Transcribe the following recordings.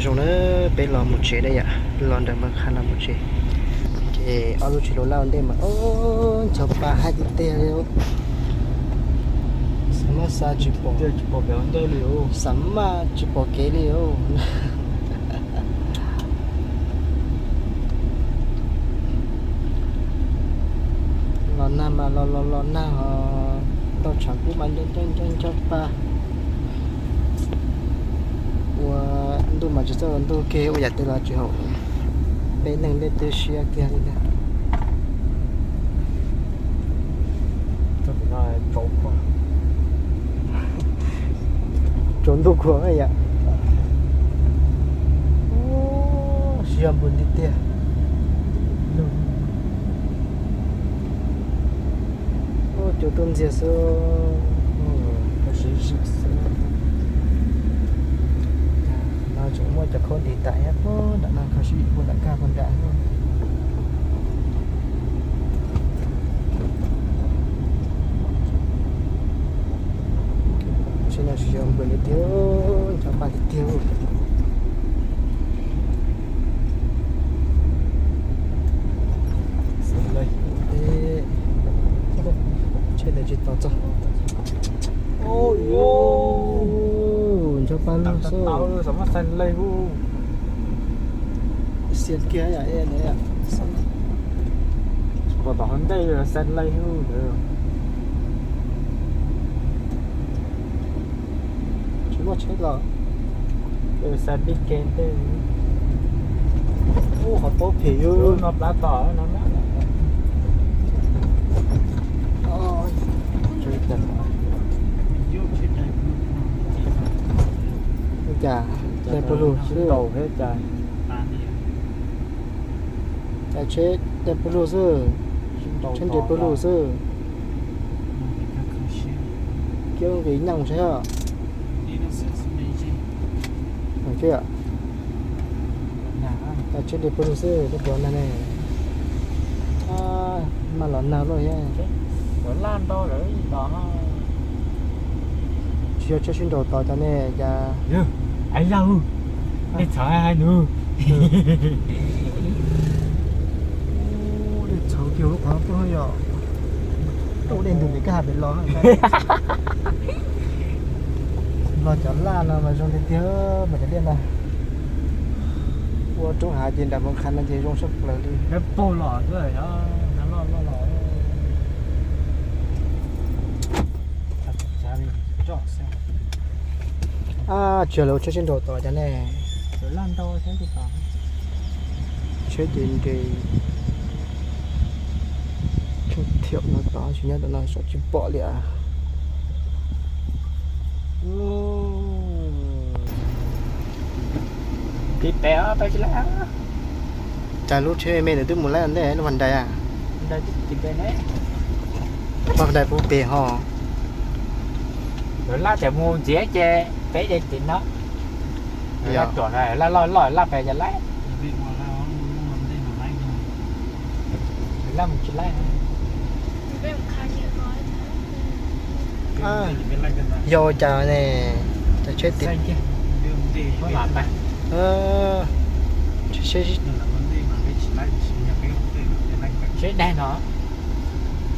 Zoo na, peb los mus tsev na yom, los nram Npab Qha no mus tsev. Ces ob lub tsheb lus laj ua ntej mas, o, ncho pa hab tiag tiag li. Xav maj xa tsis pom, xav maj tsis pom kev li os. Los nag mas los los los nag os, tau tshav kub mas ncho ncho ncho pa. Ua ntuj mas tsis txawj ua ntuj kiag, ua yam twg los tsis haum. Peb neeg dej twb siab kiag li ntag. Tsaus ntuj khuav yom. Siab npua tiag tiag. Cua tuaj ntxiag xwb. Kho siab zim xwb. No tseem muaj cov khaub ntim tas thiab, nram no kho siab zim puag nram kag puag nram. Tsheb no tsis yog npawg li tiag, ncho pa tiag tiag. Tsheb ntawd tsis tos txog. Ncho pa lug xwb. Xiam kiag yom. Tom hauv ntej xa lej ub ntawd. Tsis muaj tsheb los. Xa pib ke ntej. Ub, qhov paub phem yog no plab tom no. Ua cas dai pawg lug xwb. Cas tsheb dai pawg lug xwb. Tsheb nres pawg lug xwb. Kiab nqis nyooj saib os. Cas tsheb nres pawg lug xwb, dab puas nag ne. Maj los nag luaj thiab. Tsis yog tsheb sib nraus tod cas ne, cas. Ais Lauj, dej txhawv hais nws. Dej txhawv kiag lub qhov pub yom. Tau dej ntws pem kab ha pem los. Los cov laj no mas zoo tiag tiag, mas cov liaj no. Ua roob hav ces nram Moos Khas no ces zoo tshaj plaws li. Paug los xwb, loj loj los. Ab, tsis yog lawv ua tsheb sib nraus tod cas ne. Tsheb ces nres, tsheb thiaum no tod tsis nyob tom no saib tsis pom li as. Tiv pem peb tsis laib. Cas lub tsheb me ntawd twb mus laib ntej lub pas dais a. Pas dais puag pem ho. Lawv laj tias mus ntxiv ces peb de tim no. Lawv tuam no laj loj loj laj pem ces laib. Laj mus tsis laib. Yog ua cas ne, cas tsheb tim. Tsheb daig no.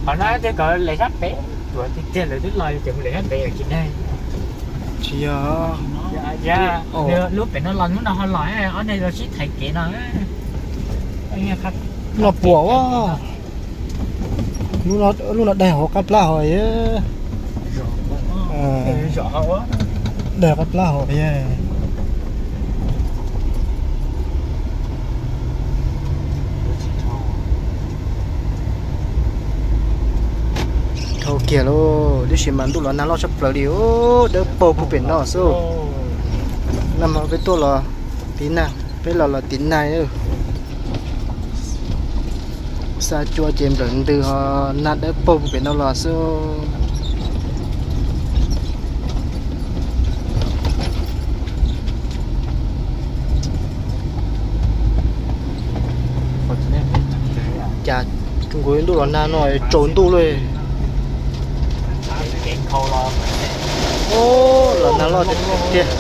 Qhov no tej kom lawv sab pem, tuam tiag tiag lawv twb los ces mus lawv sab pem tsis daig. Tsis yog. Lub pem no los hnub no ho los, ob neeg los sib thaiv kev no. No puas, lub no daig hauv qab plab hos. Daig qab plab hos. Dhau kiag lauj, tab sis mas ntuj los nag loj tshaj plaws li, dawb paug puag pem no xwb. Nag hmo peb tuaj los tiv nag, peb los los tiv nag. Xa cua ces nplawm ntws ho nag dawb paug puag pem no los xwb. Cas nkaus ntuj los nag no tsaus ntuj lawm. Los nag loj tiag tiag.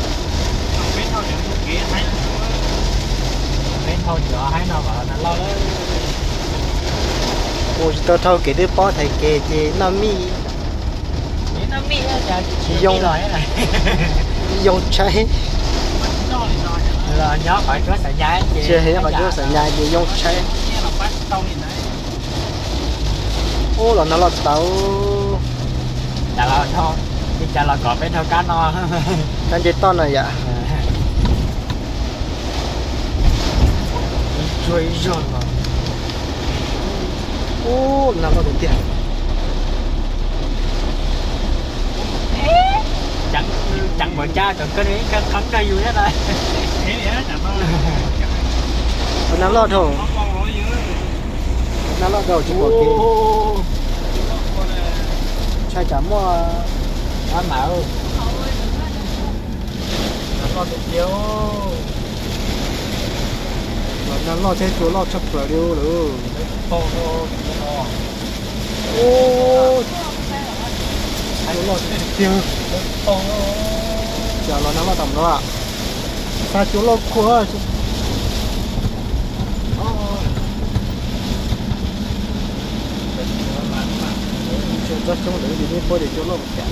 Mus tsis tau dhau kev twb pob thaiv kev ces noj mij, yoo tshaib. Tsis nyob qhov cuab xav nyas ces yoo tshaib. Ub, los no loj tau. Cas los kom peb dhau kab no, kab nce toj no yom. Ub, no loj tiag tiag. Ceev npaum cas cov kawg qeeb nrog yus thiab na. Ua no loj dhau, no loj dhau tsis pom kev. Ntshai tsam muaj, loj tiag tiag. Los no loj thiab cua loj tshaj plaws li lawm. Ub, cua loj tiag tiag. Cas los no loj tas no, xa cua loj khuag. Tsob xyoob ntawd ces nej paub tias cua loj cas.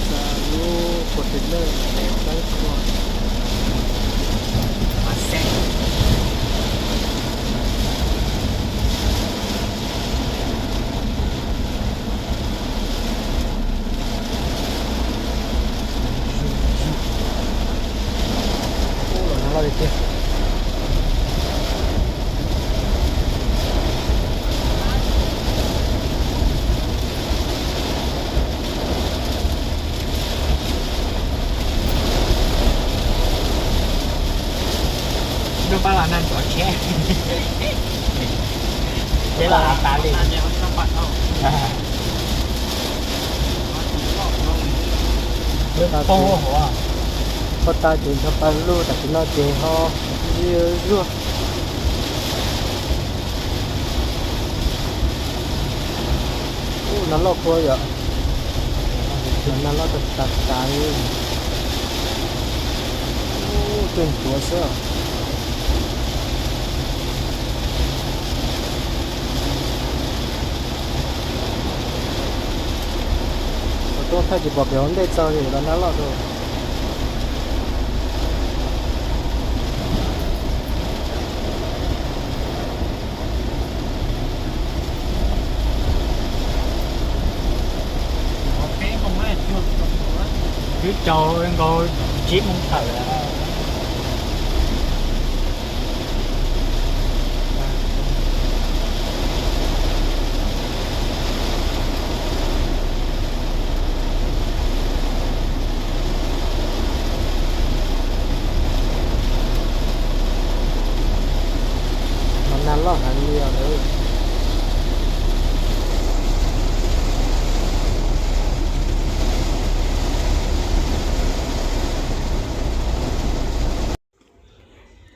Xa lub container ntawd tab khuag. Ub, los no loj tiag tiag. Lub pab los no ntxuav tsheb, tsheb los tas li. Pob tas ces nrog pawg lug tam sim no ces ho zuag zuag. Ub, no loj khuag yom. Los no loj tas tas li. Ub, twb ntxuav xwb. Tub thaij tsis pom pem hauv ntej txog li los no loj dhau. Twb tsaus nkaus tsib moos tawm lawm. Los nag loj heev li os lawm.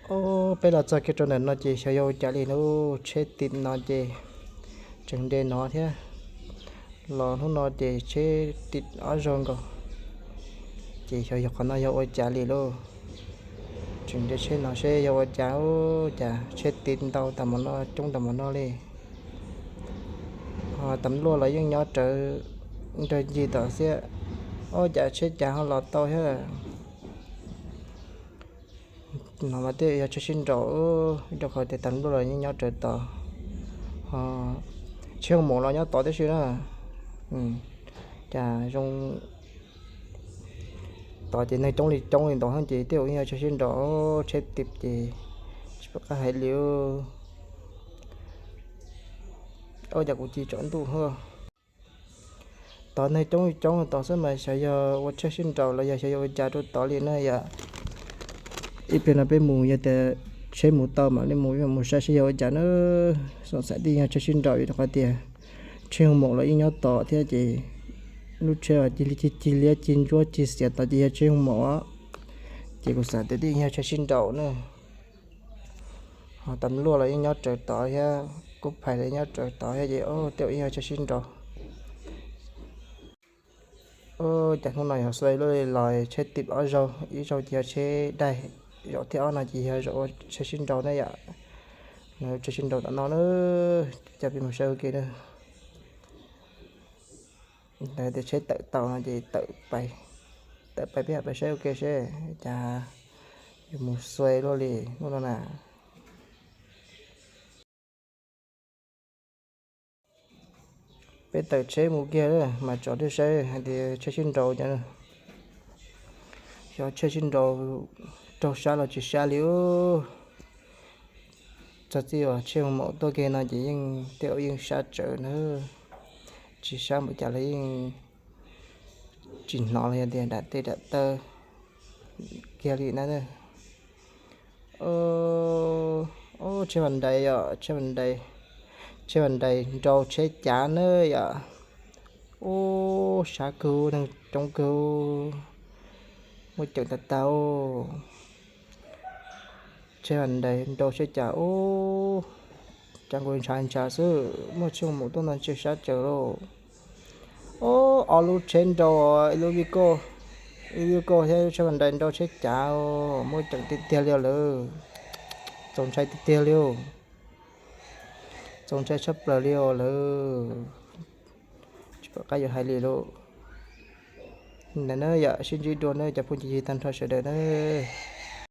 Ob, peb los txog kiag rau ntawm no ces xyov yog ua cas li lub tsheb tim no ces tseem nres no thiab. Los hnub no ces tsheb tim ob zaug nkaus, ces xyov yog qhov no yog ua cas li lauj. Tseem nres tsheb no seb yog ua cas, ua cas tsheb tim ntau tas mus no, coob tas mus no li. Ho tas luaj los yeej nyob rawv nrog ncig tom xiab, ua cas tsheb cas ho los tau thiab. No mas tej yog tsheb sib nraus, rau qhov tias tas luaj los yeej nyob rawv tod. Ho tsheb hu maum los nyob tod tib si na. Cas zoo, tod ces neeg coob li coob li ntawd ces tej zaum yeej yog tsheb sib nraus, tsheb tim ces tsis pom qab hais li. Ua cas kuv cia tsaus ntuj hos. Tod neeg coob li coob tod xwb mas xyov yog ua tsheb sib nraus los yog xyov yog ua cas rau tod li na yom. Ib pliag no peb mus yog tias tsheb mus tau mam li mus, mus saib seb yog ua cas na. Xyov xav tias yog tsheb sib nraus vim rau qhov tias tsheb hu maum los yeej nyob tod thiab ces lub tsheb cig liab cig ntsuab cig xiav tod ces yog tsheb hu maum, ces kuv xav tias twb yog tsheb sib nraus na. Ho tas luaj los yeej nyob rawv tod thiab, kuj phais los nyob rawv tod thiab ces tej zaum yeej yog tsheb sib nraus. Cas hnub no yog xuav luaj li los tsheb tim ob zaug, ib zaug ces yog tsheb daig, zaum thib ob no ces yog zaum ua tsheb sib nraus ne yom. Nws tsheb sib nraus tom no na, coj peb mus saib ua ke na. Ntawd tias tsheb tawm tau no ces tawm pais, tawm pais peb pais saib ua ke seb cas yuav mus xuav luaj li hnub no na. Peb tawm tsheb mus kiag mas tsom thiaj saib hais tias tsheb sib nraus cov, xyov tsheb sib nraus raug sab los tsis sab li. Txog txij uas tsheb mus maum tuaj kiag no ces yeej tej zaum yeej sab tsawv na, tsis sab npaum cas los yeej tsis hnov los yog tias dam teb dam taw kiag li na. Ub, tsheb vas nrais yom, tsheb vas nrais, tsheb vas nrais nrau tsheb cav na yom. Ub, sab kawg, neeg coob kawg, muaj ceem tag tag. Tsheb vas nrais nrau tsheb cav ub, cas nkaus ntshav ntshav xwb, muaj tsheb mus tuaj no ntshe sab tsawv lauj. Ub, ob lub tsheb nrau, ib lub vij kauj, ib lub vij kauj thiab tsheb vas nrais nrau tsheb cav, muaj ceem tiag tiag li os lawm. Txaus ntshai tiag tiag li os. Txaus ntshai tshaj plaws li os lawm. Tsis pom qab yuav hais li lauj. Ntawd na yom, sib ntsib dua na cov phooj ywg tag nrho sawv daws na.